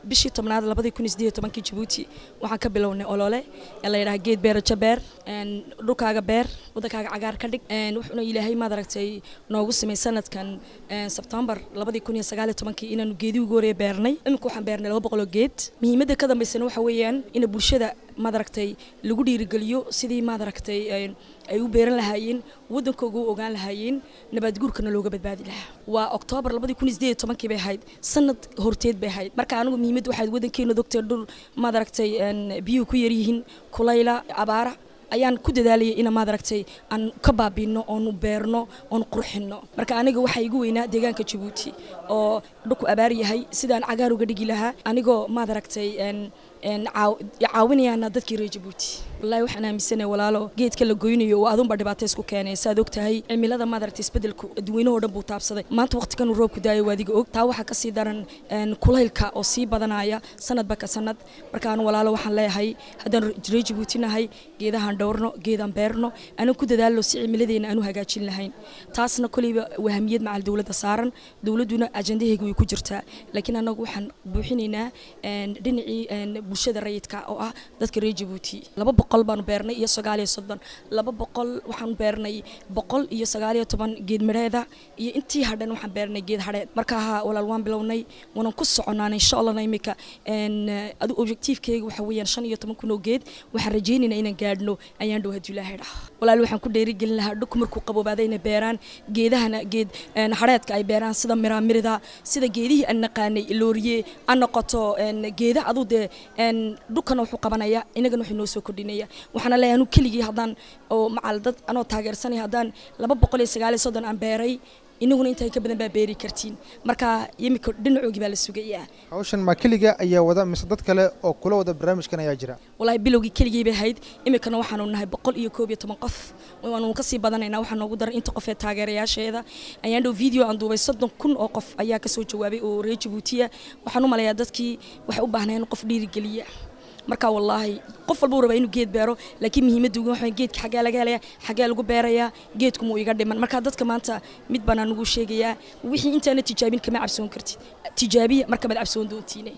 Bishii 10aad 2018-kii Jabuuti waxaan ka bilownay olole ee la yidhaha "Geed beeraja beer", dhulkaaga beer, waddankaaga cagaar ka dhig. Wuxuuna Ilaahay, maad aragtay, noogu samey sanadkan Sebtembar 2019-kii inaanu geedii ugu horreeya beernay. Iminka waxaan beernay 200 oo geed. Muhiimadda ka dambaysana waxa weeyaan in bulshada, maad aragtay, lagu dhiirigeliyo sidii, maad aragtay, ay u beeran lahaayeen waddankooga, u ogaan lahaayeen, nabaadguurkana looga badbaadi lahaa. Waa Oktoobar 2018-kii bay ahayd, sanad horteed bay ahayd. Marka anigu muhiimadda waxayd waddankeena dogtee dhul, maad aragtay, biyuhu ku yaryihiin, kulayla, abaara, ayaan ku dadaalayay ina, maad aragtay, aan ka baabiino oonu beerno oonu qurxinno. Marka aniga waxaa igu weynaa deegaanka Jabuuti oo dhulku abaar yahay sidaan cagaar uga dhigi lahaa, anigoo, maad aragtay, caawinayaana dadkii reer Jabuuti. Wallahi waxaan aaminsanahay, walaalo, geedka la goynayo oo adunba dhibaato isku keenay. Saad og tahay, cimilada, maad aragtay, isbedelku dadweynaho dhan buu taabsaday. Maanta waqtigan uu roobku daayo waa adiga og. Taa waxaa kasii daran kulaylka oo sii badanaya sanadba ka sanad. Marka anu, walaalo, waxaan leeyahay haddaan reer Jabuuti nahay, geedahaan dhowrno, geedaan beerno, anan ku dadaalno si cimiladeena aanu hagaajin lahayn. Taasna koleyba wahamiyad macal dowladda saaran, dowladduna ajandahayga way ku jirtaa, laakiin annagu waxaan buuxinaynaa dhinacii bulshada rayidka oo ah dadka reer Jabuuti. 200 baanu beernay iyo 39. 200 waxaan beernay, 119 geed midheeda, iyo intii hadhan waxaan beernay geed hadheed. Marka ha, walaal, waan bilownay, waanan ku soconaan, insha Allahna. Imika adu objectifkeyga waxa weeyaan 15,000 oo geed. Waxaan rajaynaynaa inaan gaadhno ayaan dhow, hadduu Ilaahay dhaho. Walaal, waxaan ku dheerigelin lahaa dhulku markuu qaboobaada inay beeraan geedahana, geed hadheedka ay beeraan, sida miraamirida, sida geedihii aan naqaanay, laurier ha noqoto, geeda aduu dee dhulkana wuxuu qabanaya, inagana wuxuu noo soo kordhinaya. Waxaana leeyahay anu keligii haddaan oo macal dad anoo taageersanaya haddaan 239 aan beeray, inaguna intaan ka badan baa beeri kartiin. Marka imika dhinacoogii baa la sugayaa. Hawshan ma keliga ayaa wada mise dad kale oo kula wada barnaamijkan ayaa jira? Wallaahi bilowgii keligii bay ahayd. Imikana waxaanu nahay 111 qof, waanu kasii badanaynaa. Waxaa noogu daran inta qof ee taageerayaasheeda. Ayaan dhow video aan duubay, 30,000 oo qof ayaa kasoo jawaabay oo reer Jabuutiya. Waxaan u malayaa dadkii waxay u baahnayeen qof dhiirigeliya. Marka wallaahi qof walba uu rabaa inuu geed beero, laakiin muhiimadda ugu waxa geedka xagee laga helaya, xagee lagu beerayaa, geedku muu iga dhiman? Marka dadka maanta mid baan anugu sheegayaa: wixii intaana tijaabin kama cabsoon kartid. Tijaabiya, marka baad cabsoon doontiine.